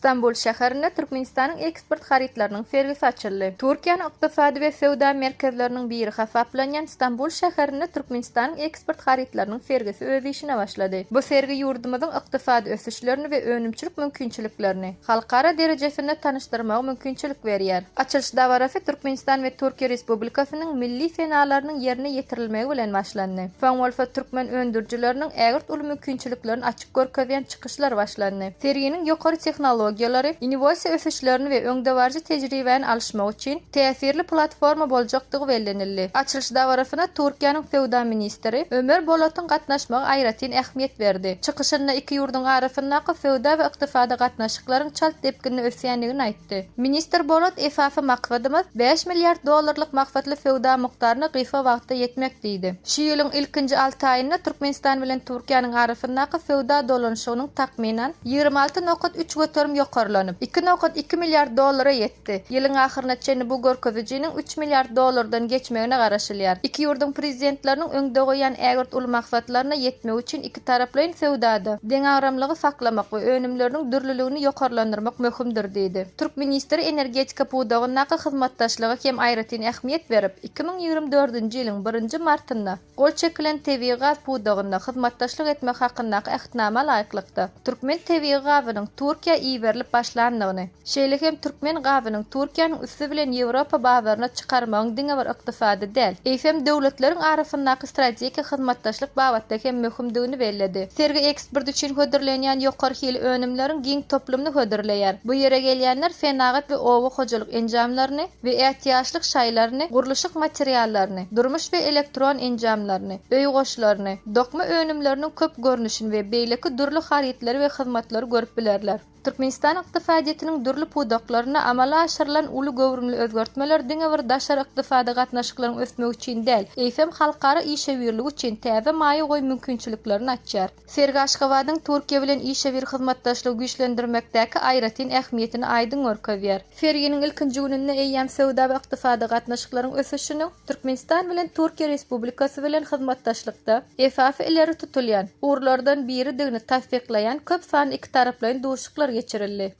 Stambul şäherinde Türkmenistanyň eksport harytlarynyň sergisi açyldy. Türkiýäniň ykdysady we söwda merkezleriniň biri hasaplanýan Stambul şäherinde Türkmenistanyň eksport harytlarynyň sergisi öz işine başlady. Bu sergi ýurdumyzyň ykdysady ösüşlerini we önümçilik mümkinçiliklerini halkara derejesinde tanyşdyrmaga mümkinçilik berýär. Açylyş dabarasy Türkmenistan we Türkiýe Respublikasynyň milli senalarynyň ýerine ýetirilmegi bilen başlandy. Soň bolsa türkmen öndürijileriniň ägirt uly mümkinçiliklerini açyp görkezýän çykyşlar başlandy. Serginiň ýokary tehnologiýalary, innowasiýa ösüşlerini we öňdebaryjy tejribäni alyşmak üçin täsirli platforma boljakdygy bellenildi. Açylyş dabarasyna Türkiýäniň söwda ministri Ömer Bolatyň gatnaşmagy aýratyn ähmiýet berdi. Çykyşynda iki ýurduň arasyndaky söwda we ykdysady gatnaşyklaryň çalt depginde ösýändigini aýtdy. Ministr Bolat Esasy maksadymyz, bäş milliard dollarlyk maksatly söwda mukdaryna gysga wagtda ýetmek diýdi. Şu ýylyň ilkinji alty aýynda Türkmenistan bilen Türkiýäniň arasyndaky söwda dolanyşygynyň takmynan, 26,3 göterim ýokarlanyp, 2,2 milliard dollara ýetdi. Ýylyň ahyryna çenli bu görkezijiniň üç milliard dollardan geçmegine garaşylýar. Iki ýurduň Prezidentleriniň öňde goýan ägirt uly maksatlaryna ýetmek üçin ikitaraplaýyn söwdada deňagramlygy saklamak we önümleriniň dürlüligini ýokarlandyrmak möhümdir diýdi. Türk ministri energetika pudagyndaky hyzmatdaşlyga hem aýratyn ähmiýet berip, 2024-nji ýylyň birinji martynda Gol çekilen tebigy gaz pudagynda hyzmatdaşlyk etmek hakyndaky Ähtnama laýyklykda, türkmen tebigy gazynyň Türkiýä iberilip başlandygyny, şeýle hem türkmen gazynyň Türkiýäniň üsti bilen Ýewropa bazaryna çykarmagyň diňe bir ykdysady däl, eýsem, döwletleriň arasyndaky strategik hyzmatdaşlyk babatda hem möhümdigini belledi. Sergi eksport üçin hödürlenýän ýokary hili önümleriň giň toplumyny hödürleýär. Bu ýere gelýänler senagat we oba hojalyk enjamlaryny, we ätiýaçlyk şaýlaryny, gurluşyk materiallaryny, durmuş we elektron enjamlaryny, öý goşlaryny, dokma önümleriniň köp görnüşini we beýleki dürli harytlary we hyzmatlary görüp bilerler. Türkmenistan ykdysadyýetiniň dürli pudaklarynda amala aşyrylan uly göwrümli özgertmeler diňe bir daşary ykdysady gatnaşyklaryň ösmegi üçin däl, eýsem halkara işewürligi üçin täze maýa goýum mümkinçiliklerini açýar. Sergi Aşgabadyň Türkiýe bilen işewür hyzmatdaşlygy güýçlendirmekdäki aýratyn ähmiýetini aýdyň görkezýär. Serginiň ilkinji gününde eýýäm söwda we ykdysady gatnaşyklaryň ösüşiniň Türkmenistan bilen Türkiýe Respublikasy bilen hyzmatdaşlykda esasy ileri tutulýan ugurlardan biridigini tassyklaýan köp sanly ikitaraplaýyn duşuşyklar geçirildi.